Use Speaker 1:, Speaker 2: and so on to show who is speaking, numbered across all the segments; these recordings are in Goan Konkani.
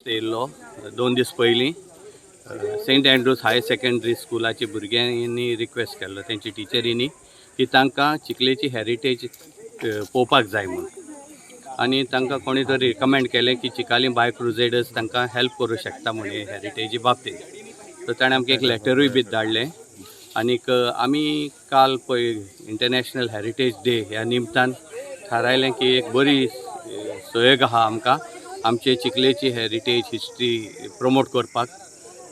Speaker 1: येयल्लो 2 दीस पयलीं सेंट अँड्रूज हायर सेकंडरी स्कुलाची भुरग्यांनी रिक्वेस्ट केल्लो तेंची टिचरींनी की तांकां चिखलेची हॅरिटेज पळोवपाक जाय म्हूण. आनी तांकां कोणी तरी रिकमेंड केलें की चिकाली बाय क्रुजेडर्स तांकां हेल्प करूं शकता म्हूण हे हॅरिटेजी बाबतींत. सो ताणें आमकां एक लेटरूय बी धाडलें. आनीक आमी काल पळय इंटरनॅशनल हॅरिटेज डे ह्या निमतान थारायलें की एक बरी सहयोग आहा आमकां आमचे चिखलेची हॅरिटेज हिस्ट्री प्रमोट करपाक.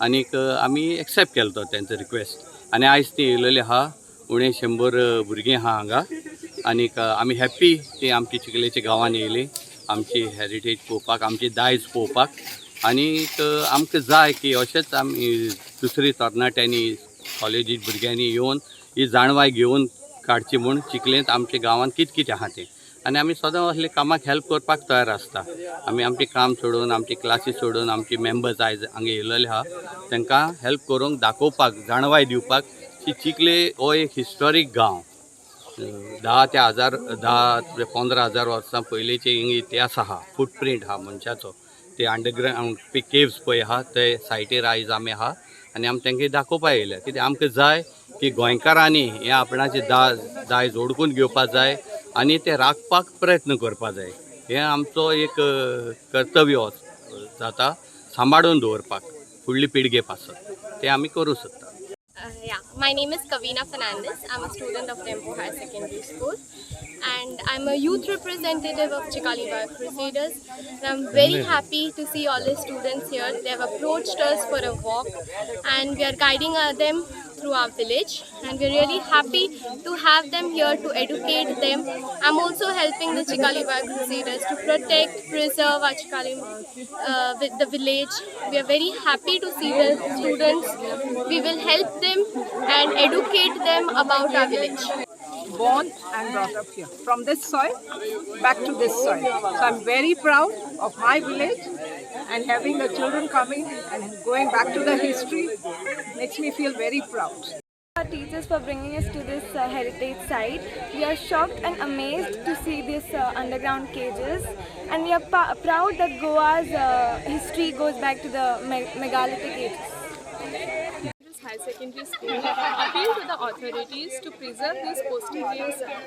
Speaker 1: आनीक आमी एक्सेप्ट केलो तो तेंचो रिक्वेस्ट आनी आयज ती येयलेली आहा. उणे 100 भुरगीं आहा हांगा. आनीक आमी हॅप्पी ती आमची चिखलेच्या गांवान येयली आमची हॅरिटेज पळोवपाक, आमची दायज पळोवपाक. आनीक आमकां जाय की अशेंच आमी दुसरी तरणाट्यांनी, कॉलेजी भुरग्यांनी येवन ही जाणवाय घेवन काडची म्हूण चिखलेंत आमच्या गांवांत कितें कितें आहा तें. आनी आमी सदां असले कामाक हेल्प करपाक तयार आसता. आमी आमचें काम सोडून, आमची क्लासी सोडून, आमचे मेंबर्स आयज हांगा येयलेले आहा तांकां हेल्प करूंक, दाखोवपाक, जाणवाय दिवपाक की चिखले हो एक हिस्टॉरीक गांव. 10 ते हजार, 10 ते 15 हजार वर्सां पयलींचे हिंग इतिहास आहा, फुटप्रिंट आहा मनशाचो. ते अंडरग्रावंड केव्स पळय आहा, ते सायटीर आयज आमी आहा आनी आमी तांकां दाखोवपाक येयल्या. कित्याक आमकां जाय की गोंयकारांनी हें आपणाचें दायज ओडकून घेवपा जाय आनी तें राखपाक प्रयत्न करपा जाय. हें आमचो एक कर्तव्य जाता सांबाळून दवरपाक फुडली पिळगे पासत. तें आमी करूं सोदता.
Speaker 2: Yeah, my name is Kavina Fernandez. I'm a student of Dempo Higher Secondary School and I'm a youth representative of Chikhali Via Crusaders. And I'm very happy to see all the students here. They have approached us for a walk and we are guiding them through our village, and we're really happy to have them here to educate them. I'm also helping the Chikhali Via Crusaders to protect, preserve our Chikhali, with the village. We are very happy to see the students. We will help them and educate them about our village.
Speaker 3: Born and brought up here. From this soil, back to this soil. So I'm very proud of my village, and having the children coming and going back to the history makes me feel very proud.
Speaker 4: Our teachers for bringing us to this heritage site. We are shocked and amazed to see this underground cages, and we are proud that Goa's history goes back to the megalithic ages.
Speaker 5: High Secondary School appeal to the authorities to preserve these posterior